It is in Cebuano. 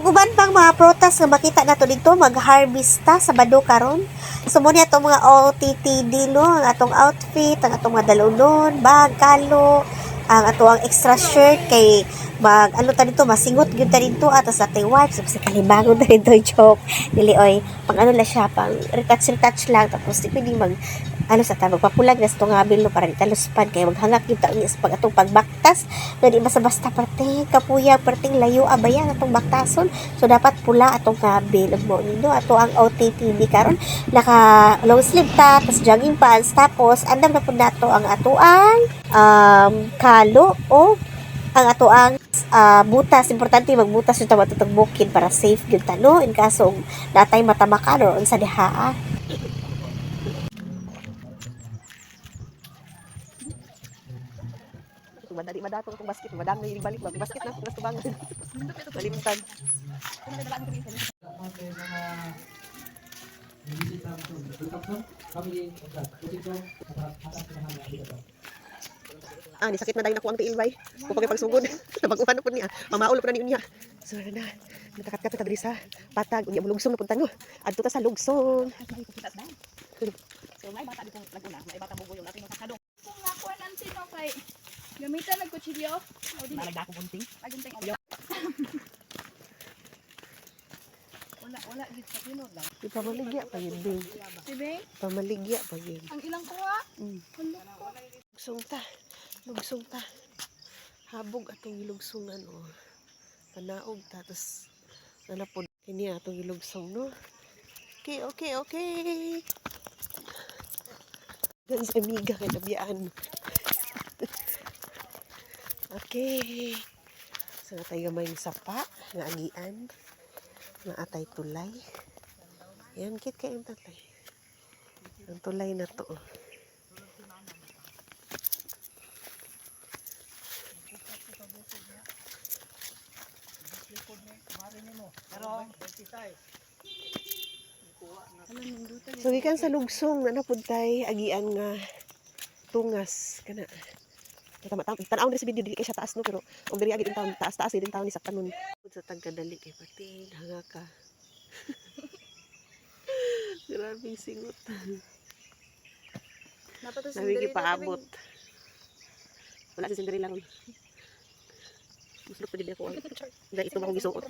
Ug uban pang mga prutas nga makita nato dito, mag-harvest ta Sabado karon. So mo ni atong mga OTTD, no, ang atong outfit, ang atong mga dalunon, bag, kalo, ang ato ang extra shirt kay mag ano ta dito, masingot gyud ta dito at sa ating wipes sa kalibangon ta dito, joke dili oy, pang ano la siya, pang retouch retouch lang. Tapos di pwede mag ano sa ta, magpapulag na sa tungabil, no, para di ta luspan kay maghangak gyud ta unya sa pag atong pagbaktas na di basta-basta, perting kapuya, perting layo abaya atong baktason. So dapat pula atong ngabil. Ug mao ni, no, ato ang OTTD karon, naka long sleeve ta, tas jogging pants, tapos andam na pud nato ang atoang kalo o ang atoang butas. Importante magbutas yung tama tutong bukid para safe gyud ta, no, in kaso og natay matamakan or unsa diha ah. Madali madatong akong basket, madam na ibalik mag basket na akong tubangan. Malimtan. Ah, ni sakit na dayon ako ang tiil bay. Kung pagay pagsugod, nabaguhan na pud niya. Mamaol pud na niya. So na, natakat-kat ta diri sa patag unya mulugsong na punta no. Adto ta sa lugsong. So may bata dito Laguna, may bata Buguyong natin yung Kung nakuha ng sino kay gamitan nagkutsilyo. O di Nalagda ko bunting. agunting. Wala wala gid sa tinod lang. Ipamaligya pa yun, babe. Sige, Pamaligya pa yun. ang ilang kuha. Mm. Lugsong ta. Lugsong ta. Habog atong gilugsungan oh. Panaog ta tapos nanapod kini atong gilugsong, no. Okay. Gan sa amiga kay nabiyaan. Okay. So natay gamay ng sapa nga agian. Nga atay tulay. Yan kit kay ang tulay. Ang tulay na to, oh. So gikan sa lugsong na napuntay agian nga tungas kana. Tama tama tan-aw diri sa video, dili kay siya taas, no, pero og diri agi din taon taas taas din taon ni saktanon. Sa tagkadali kay pati hanga ka. Grabe singot. Nabi paabot. Wala si Cinderella ron. Muslot pa din ako. Dahil ito akong gisuot.